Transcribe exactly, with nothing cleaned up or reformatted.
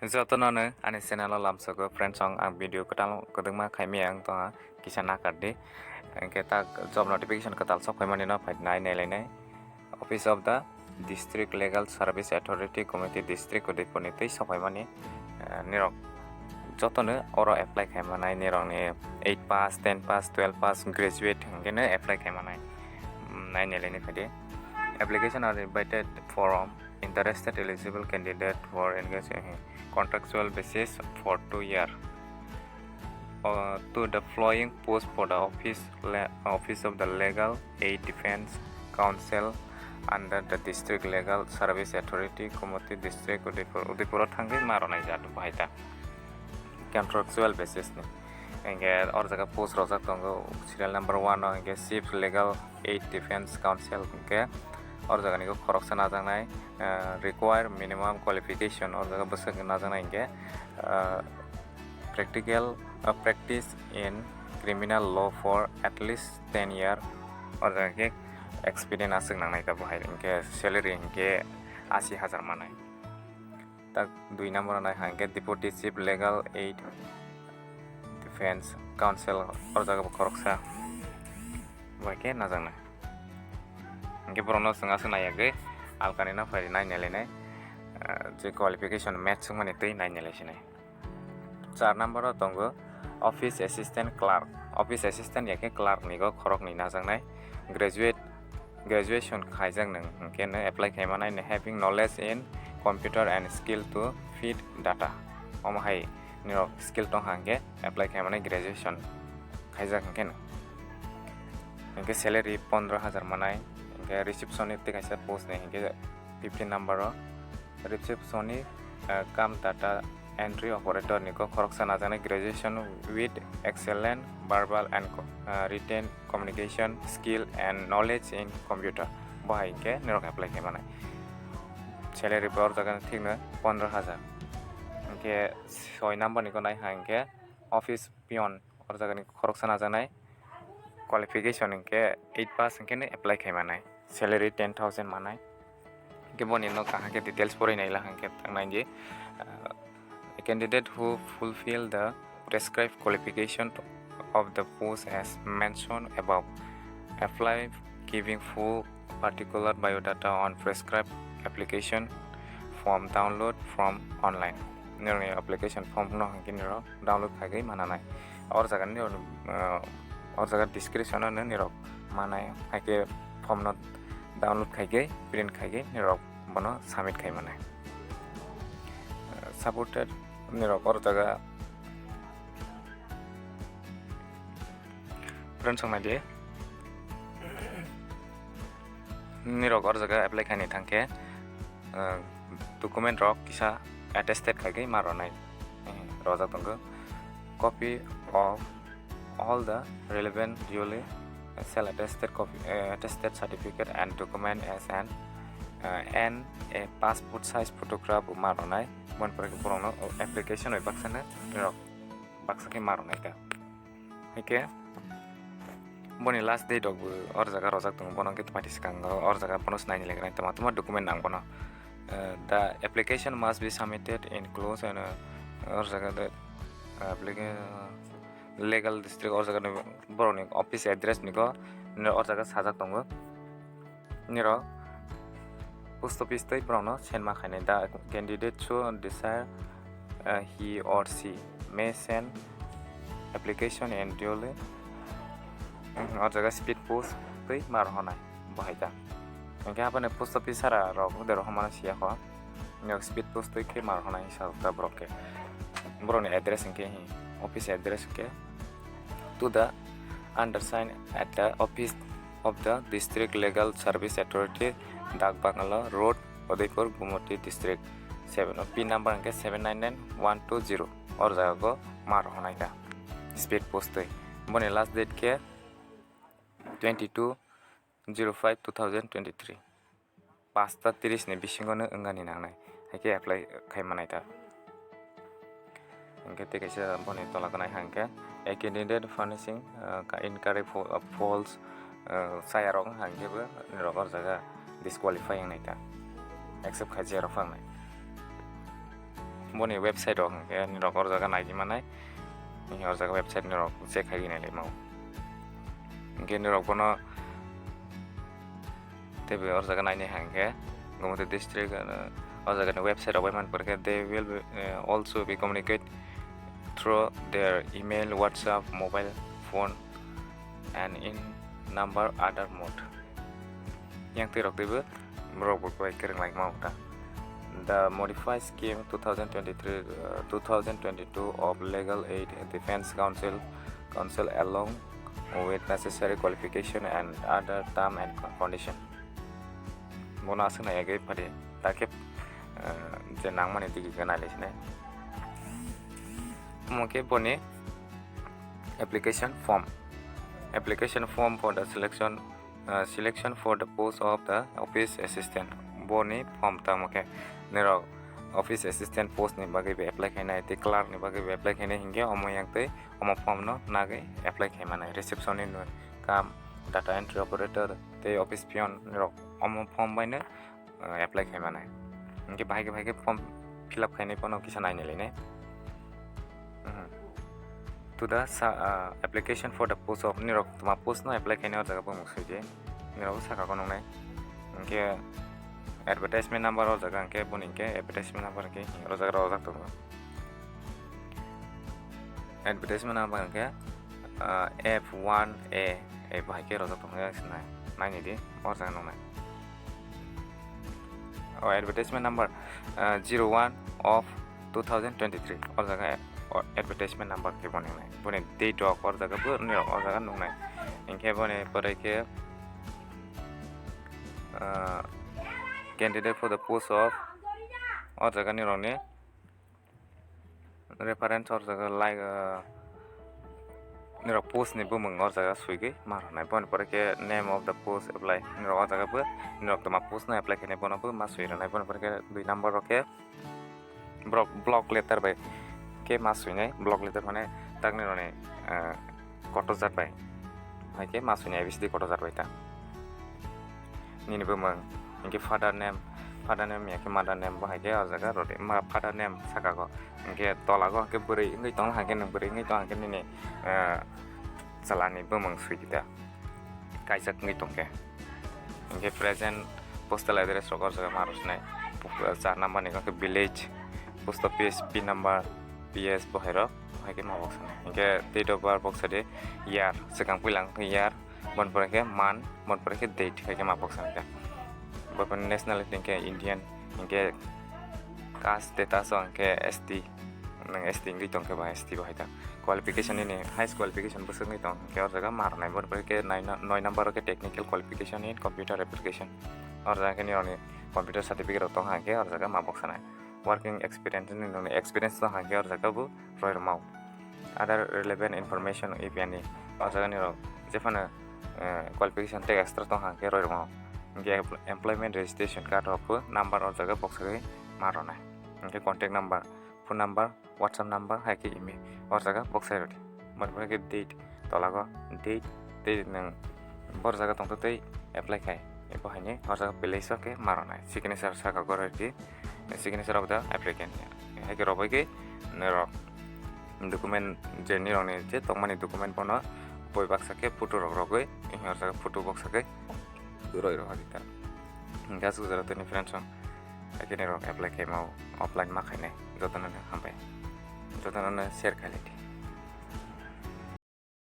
Jotono no ani channel o lamsogo friends, ang, ang video kwtal kwdwkma khaimaya wng tongha, kisa nakardi. Hwnkhe tak job notification kwtal sok phaimani no phai nai nailainai. Office of the District Legal Service Authority Committee, District Udaipur ni twi sok phaimani, eh, nirok jotono oro apply khaimanai, nirokni eight pass, ten pass, twelve pass, graduate hwnkhe no apply khaimanai. Mm, nai nailainai phaidi. Application are invited from interested eligible candidate for engage in contractual basis for two year, uh, to the following post for the office le-, office of the Legal Aid Defense Counsel under the District Legal Service Authority Committee, District Udaipur, Udaipur o thangwi ma rwnai jat bahai ta contractual basis ni. Hingke or jaga post rojak tongo serial number one o hingke Chief Legal Aid Defense Counsel hingke or jaga ni khoroksa najaknai, eh, require minimum qualification or jaga bwswk najaknai hingke, eh, practical, eh, practice in criminal law for at least ten year or jaga ke experience aswk nangnai ta bo hai hingke salary hingke asi hajar manai. Tak dui number nai hingke Deputy Chief Legal Aid Defense Counsel or jaga bo khoroksa bai khe najaknai. Hingke borokno chwng aswk naiyagwi alkani no phai nai nailainai, ah, je qualification match wngmani twi nai nailaisinai. Char number o tongo Office Assistant Clerk. Office Assistant ya khe clerk ni go khoroknwi najaknai. Graduate, graduation khaijak nwng hwnkhe no apply khaimanai no having knowledge in computer and skill to feed data. Omo hai nirok skill tong hwnkhe apply khaimanai graduation khaijak hwnkhe no. Hwnkhe salary pondro hajar manai, hwnkhe receptionist tei kaisa post ni hwnkhe fifteen number o receptionist, eh, cum data entry operator ni kok khoroksa najaknai graduation with excellent verbal and co-, eh, written communication skill and knowledge in computer. Bo hai hwnkhe norok apply khai manai. Salary bo or jaga thik no pondro hajar. Hwnkhe soi number ni kok nai hai hwnkhe office peon or jaga ni khoroksa najaknai. Qualification hwnkhe eight pass hwnkhe no apply khai manai. Salary ten thousand manai. Hwnkhe boni no kaham khe details porwi naila hwnkhe tangnai di. Uh, a candidate who fulfill the prescribed qualification of the post as mentioned above apply giving full particular biodata on prescribed application form download from online. Nirokni application form no hwnkhe nirok download khaigwi mananai. Or jaga ni, uh, or jaga description o nirok manai, haikhe form no download khaigwi, print khaigwi nirok bono submit khai manai. Uh, supported nirok or jaga Friends, ang naidi. Nirok or jaga apply khaini thangkhe, uh, document rok kisa attested khaigwi ma rwnai. Eh, rojak tongo. Copy of all the relevant duly self attested copy, eh, attested certificate and document as an, eh, and a passport size photograph bo ma rwnai. Boni pore khe borokno application bai baksa no nirok baksa khe ma rwnai ta. Hwnkhe boni last date rok bo or jaga rojak tongo, bono hwnkhe tongmani swkango or jaga bono swnaini legra tongma tongma document nang bono. Eh, the application must be submitted in close and, eh, or jaga the, eh, applica-, legal district or jaga ni borokni office address ni go or jaga sajak tongo. Nirok post office tei borokno send ma khainai. The candidate should desire, uh, he or she may send application and duly, mm, o jaga speed post tei ma rohornai bo hai ta. Hwnkhe aboni post office sara rok de rohormano siya kho. Nirok speed post tei khe ma rohornai sa ta borok khe. Borokni address hwnkhe hi, office address hwnkhe to the undersigned at the office of the District Legal Service Authority, Dak Bangalo Road, Udaipur, Gumoti District, seven, pin number hwnkhe seven nine nine one two zero. Or jaga go ma rohornai ta speed post twi. Boni last date khe twenty two zero five two thousand twenty three. Pasta tiris ni bisingo no wngani nangnai, hai khe apply khai manai ta. Hwnkhe tei kaisa boni tola gwnai hwnkhe, a candidate furnishing, uh, ka-, incorrect fo-, uh, false, uh, chaya rok hwnkhe bo nirok o jaga disqualify wngnai ta, accept khai jaya rok phangnai. Boni website rok hwnkhe nirok o jaga nai di manai. Hwnkhe o jaga website nirok check khai di nai lai mao. Hwnkhe nirok bono teibo o jaga naini hwnkhe Gomati district, uh, o jaga ni website rok bai man pore khe they will be, uh, also be communicate through their email, WhatsApp, mobile phone and in number other mode. Yang tei rok teibo borok bo bai kwrwng lai ma ta. The modified scheme two thousand twenty-three, uh, two thousand twenty-two of Legal Aid Defense Council, Council along with necessary qualification and other term and condition. Bono aswk nai yagwi phadi ta khe, uh, je nangmani digi gana le sinai. Omo khe boni application form. Application form for the selection, uh, selection for the post of the office assistant. Boni form tamo khe nirok office assistant post ni bagwi be apply khainai tei clerk ni bagwi be apply khainai hwnkhe omo yang tei omo form no nagwi apply khai manai. Reception ni kam, data entry operator tei office peon nirok omo form bai no uh, apply khai manai. Hwnkhe bahai khe, bahai khe form fill up khainai bono kisa naini lainai. Mhm. To the sa-, uh, application for the post of, nirok tma post no apply khainai o jaga bumung soi di. Nirok saka ko nungnai. Hwnkhe advertisement number o jaga hwnkhe boni hwnkhe advertisement number hwnkhe o jaga rojak tongo. Advertisement number hwnkhe, ah, F one A, A bahai khe rojak tongo, nai, naini di, o jaga nuknai. O advertisement number, ah, zero one of two thousand twenty-three, o jaga, o advertisement number khe bo nuknai. Boni date rok o jaga bo nirok o jaga nuknai. Hinkhe boni pore khe, ah, candidate for the post of, o jaga nirokni reference o jaga like, ah, nirok post ni bumung o jaga swigwi ma rwnai. Boni pore khe name of the post apply nirok o jaga bo nirok tma post no apply khainai bono bo ma swi rwnai. Boni pore khe dui number o khe borok block letter bai khe ma swinai. Block letter mane takni roni, ah, kotor jat bai. Hai khe ma swinai A B C D kotor jat bai ta. Nini bumung, hinkhe father name, father name ya khe mother name bo hai khe o jaga rode. Ma father name saka go. Hinkhe tola go hinkhe bwrwi wngwi tong, hinkhe nwng bwrwi wngwi tong, hinkhe nini, eh, chalani bumung swi di ta. Kaijak wngwi tong khe. Hinkhe present postal address rok o jaga ma rw sinai. Char number ni hinkhe village, post office, pin number, P S bo hai rok, bo hai khe ma boksa nai. Hinkhe date of birth boksa di year, swkang puila wngkha year, boni pore khe month, boni pore khe date hai khe ma boksa nai khe. Bo nationality hinkhe Indian, hinkhe caste status o hinkhe S T, nwng S T wngwi tong khe ba S T bo hai ta. Qualification nini highest qualification bwswk wngwi tong hinkhe o jaga ma rwnai, boni pore khe nine, nine number o khe technical qualification in computer application. O jaga khe nini computer certificate rok tong kha hinkhe o jaga ma boksa nai. Working experience ni nini experience tong kha hinkhe o jaga bo roi rwmao. Other relevant information if any. O jaga ni rok jephano, eh, qualification tei extra tong kha hinkhe roi rwmao. Hinkhe employment registration card rok bo number o jaga boksagwi ma rwnai. Hinkhe contact number, phone number, WhatsApp number hai khe email o jaga boksai rwdi. Boni pore khe date, tola go date tei nwng bor jaga tongtho tei apply khai. Bo haini o jaga place o khe ma rwnai. Signature saka go rwdi. Signature of the applicant. Hai khe rwbai khe norok document je nirokni je tongmani document bono boi baksa khe photo rok rwgwi, hwnwi o jaga photo baksa khe roi rw hadi ta. Hwnkhe aswk jora tini friends rok, hai khe nirok apply khaima offline ma khainai, jotono hambai, jotono share khailai di.